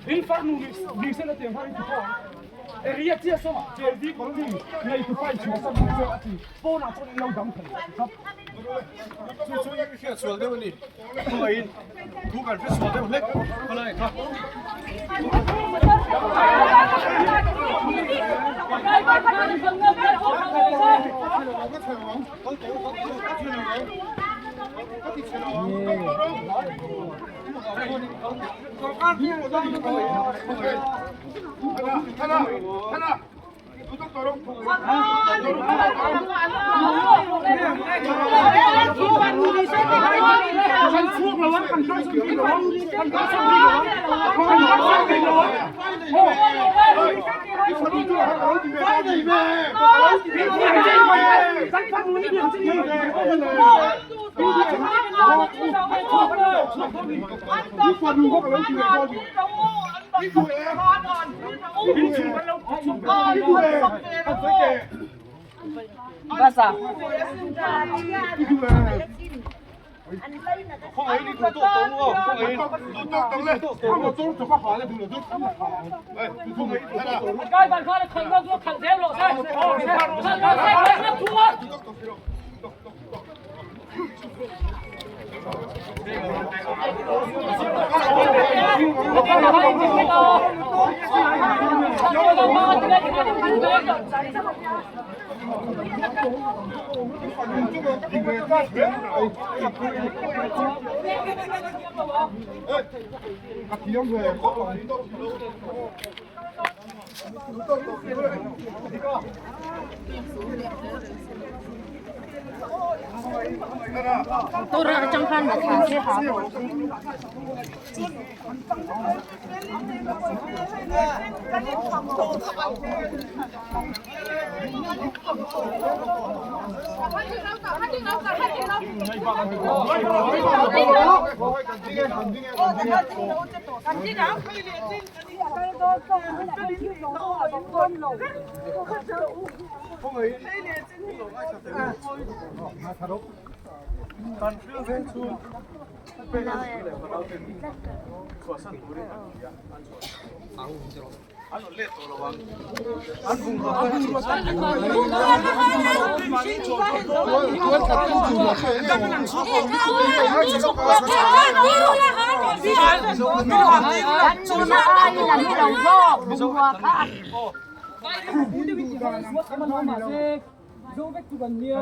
In farnu ni se na tiang khan in ti Area chia sawng JV colony nei tu pai chhuah sam chu a ti pawnah chuan in lo dang thei a ti Chu chu i hriat sual deuh a ni. Khawngaihin thu kan hre sual deuh hlek khawlai kha. Kan chhuak lo ang, kan kalsan rih lo ang, kan kalsan rih lo ang, kan kalsan rih lo ang.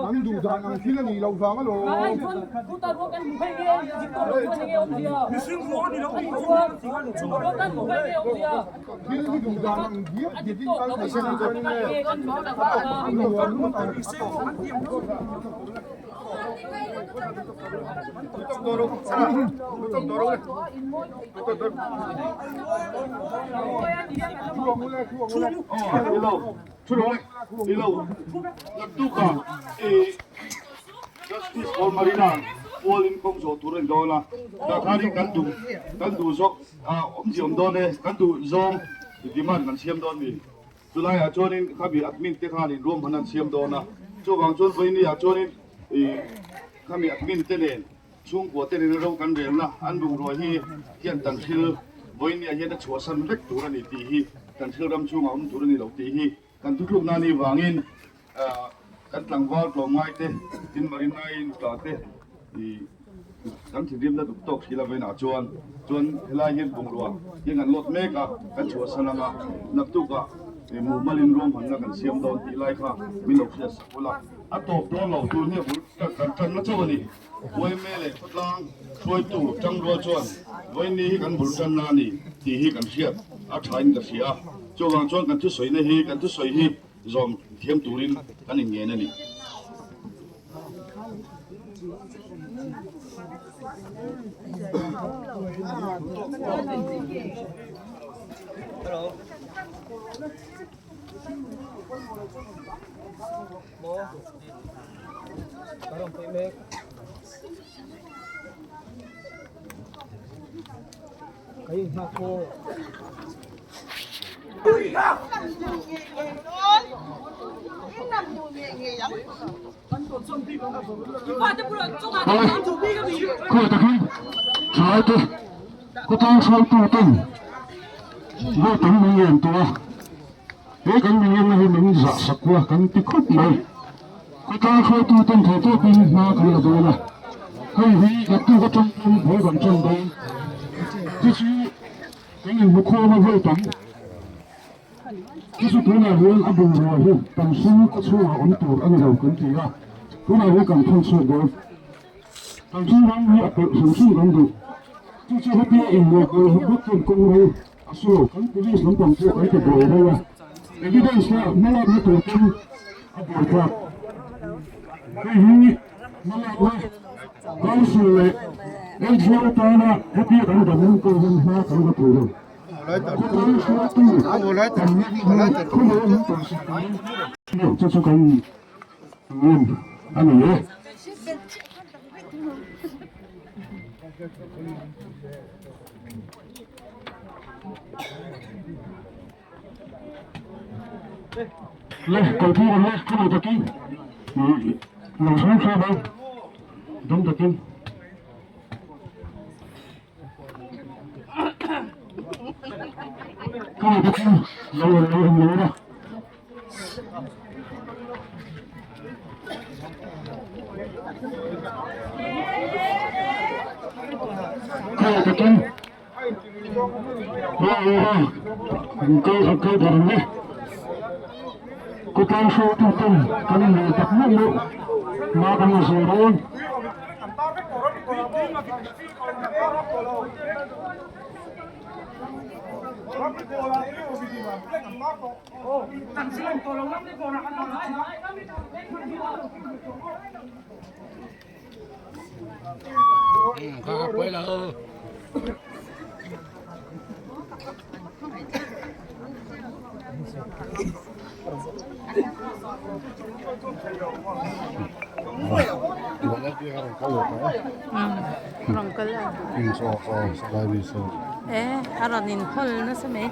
An duh dan ang thil a nih loh vang alawm. Thil hi duh dan ang diak diakin kal thei se chuan in nge a nuam ngawt ang. Justice for Marina pualin kawng zawh tur a ni dawn a, tah khanin kan duh kan duh zawk awmzia awm dawn e, kan duh zawng demand kan siam dawn ni. Chulaiah chuanin khami admin te khanin ruahman an siam dawn a, chuvang chuan vawinia chuanin ih khami admin te nen chhungkua te nen ro kan relna an bungrua hi hian tan thil vawinia hian a chhuahsan vek tur a ni tih hi kan thil ram chhungah awm tur a ni lo tih hi kan thuthlukna a nih vangin kan tlangval tlawmngai te tin Marinai nutla te ih kan thinrimna duh tawk hril aveinah chuan chuan helai hian bungrua hian kan lawt mek a kan chhuahsan anga naktukah ih mumalin ruahmanna kan siam dawn tih lai kha min lo hriat sak ula a tawp dawn lo tur hi a bul kan tanna chauh a ni. Uaime leh khawtlang hruaitu tangrual chuan vawiin hi kan bul tanna a ni tih hi kan hriat a thain ka hria a, chuvang chuan kan thusawina hi kan thusawi hi zawm thiam turin kan inngen a ni. Khawi takin thalaite khawtlang hruaituten vote an min ngen tawh a, he kan min ngenna hi min zah sak a kan ti khawp mai. Khawtlang hruaituten thei tawpin hma kan la dawn a, hei hi naktuk atang pawn buai kan tan dawn. Chu chu kan inhmukhawm a vote ang. Chu chu tunah hian a bungrua hi kan sum khaw chhungah awm tur a ni lo kan ti a, tunah hian kan thawn chhuak dawn. Kan thil ram hi a pelh hrim hrim kan duh. Chu chu hetia inmuah leh bawk chuan kawng ro a su lo. Kan police lampang pawh kan ti buai rei a, evidence la hmalakna tur pawn a buai thlak. Hei hi hmalakna council leh NGO tana hetia kan dam pawh hian hma kan la thei lo. Chu chu kan ngen a ni e. Le kalpui awm e khawmai takin lo hram hram ang dam takin. E a rawn inhawl nasa mai.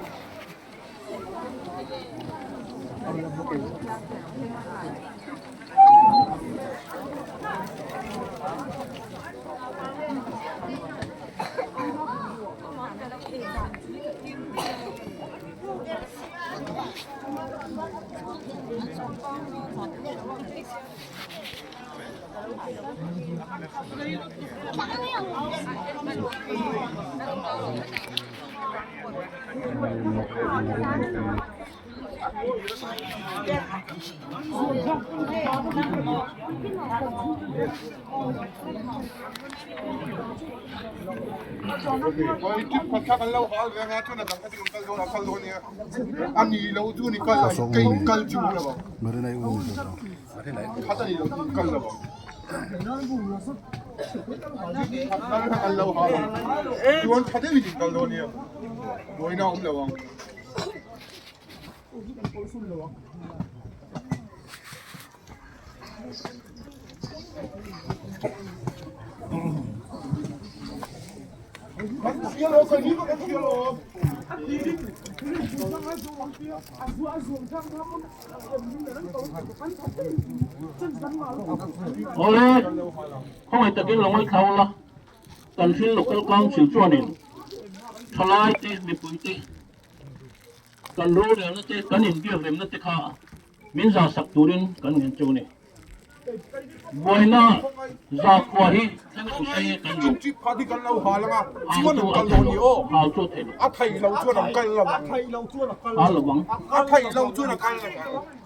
Awle, khawngaih takin lo ngaithla ula, kan thil local council chuanin thalai te, mipui te, kan rorelna te, kan inbiakremna te kha min zah sak turin kan ngen chu a ni. Buaina zakhua hi thleng lo se kan duh. Hau chu a thei lo, hau chu a thei lo. Hau lo vang.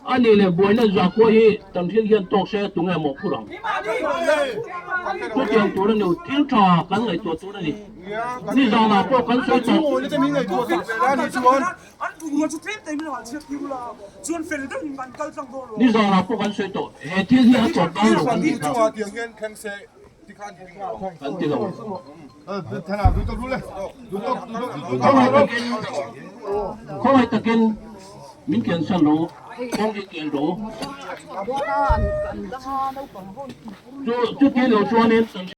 A nih leh buaina zakhua hi kan thil hian tawk se tunge mawhphurh ang? Chutiang tur a ni, thil tha kan ngaihtuah tur a ni. Nizanah pawh kan sawi tawh. Nizanah pawh kan sawi tawh, he thil hi a chawt dawn lo kan tih kha. Kan ti lo. Khawngaih takin min kiansan ro, kawng hi kian ro. Chu chuti lo chuanin.